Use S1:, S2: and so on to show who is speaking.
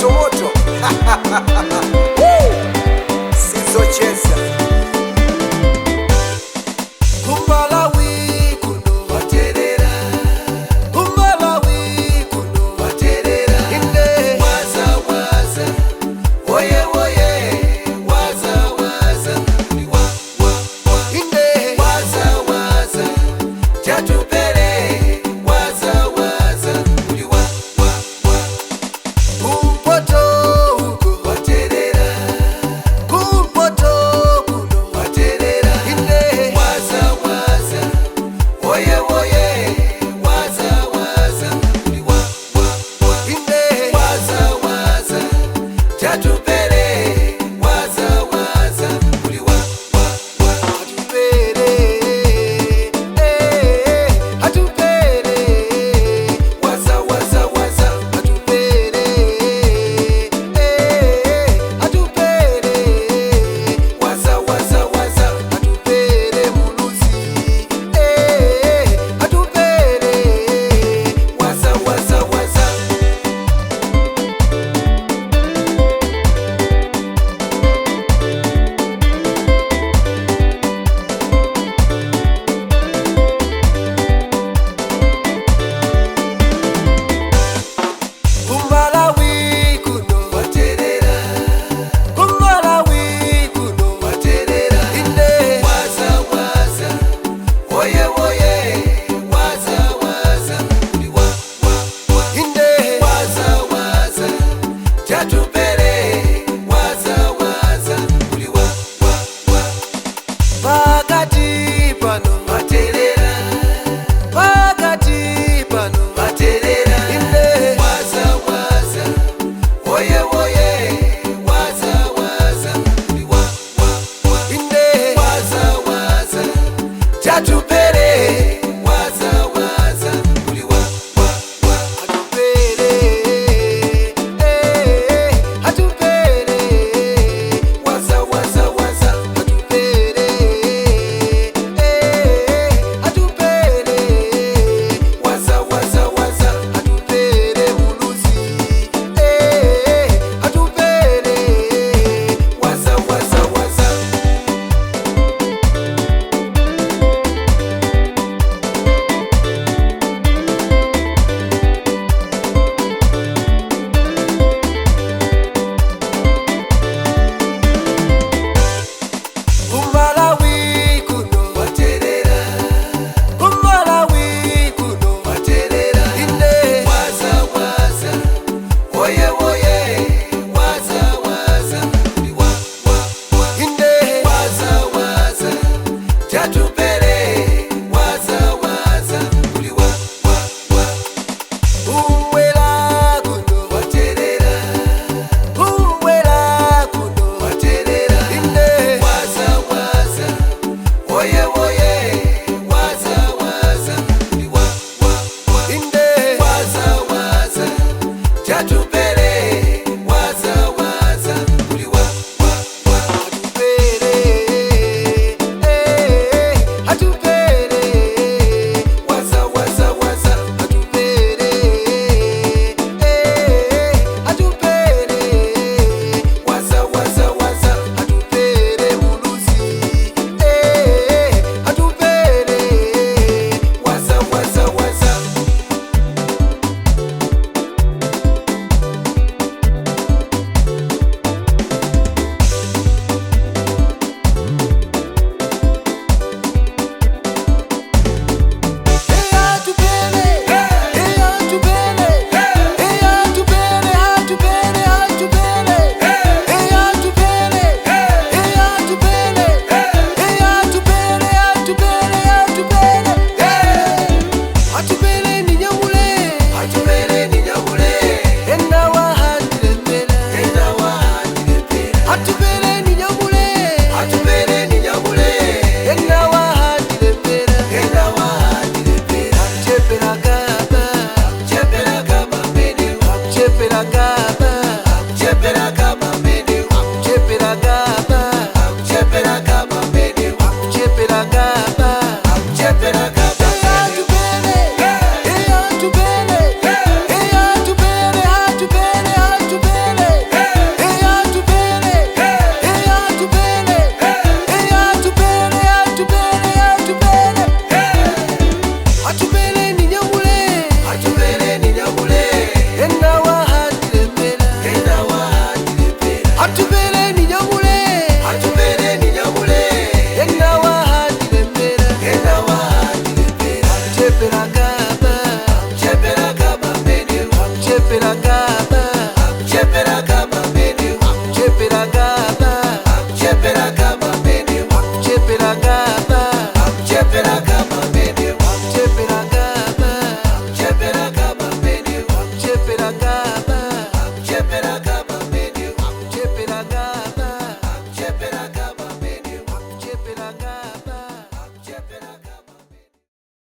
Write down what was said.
S1: Moto moto. Sizocheza. Kumalawi kuno waterera. Kumalawi kuno waterera. Inde waza waza. Oye oye waza waza. Wa wa wa. Inde waza waza. Chatupele waza waza. Wa wa wa. Kumpoto huko waterera. Kumpoto kuno waterera. Inde waza waza. Oye oye waza waza. Wa wa wa. Inde waza waza. Chatupele waza waza. Wa wa wa. Atupele eh atupele waza waza waza. Atupele eh atupele waza waza waza. Atupele muluzi eh atupele waza waza waza. Kumalawi kuno waterera. Kumalawi kuno waterera. Inde waza waza. Oye oye waza waza. Wa wa wa. Inde waza waza. Chatupele waza waza. Wa wa wa. Pakati pano waterera. Pakati pano waterera. Inde waza waza. Oye oye waza waza. Wa wa wa. Inde waza waza. Chatupele waza waza. Wa wa wa. Atupele eh atupele waza waza waza. Atupele Akuchepera kapa, akuchepera kapa mene, akuchepera kapa, akuchepera kapa mene, akuchepera kapa, akuchepera kapa mene, akuchepera kapa, akuchepera kapa mene, akuchepera kapa.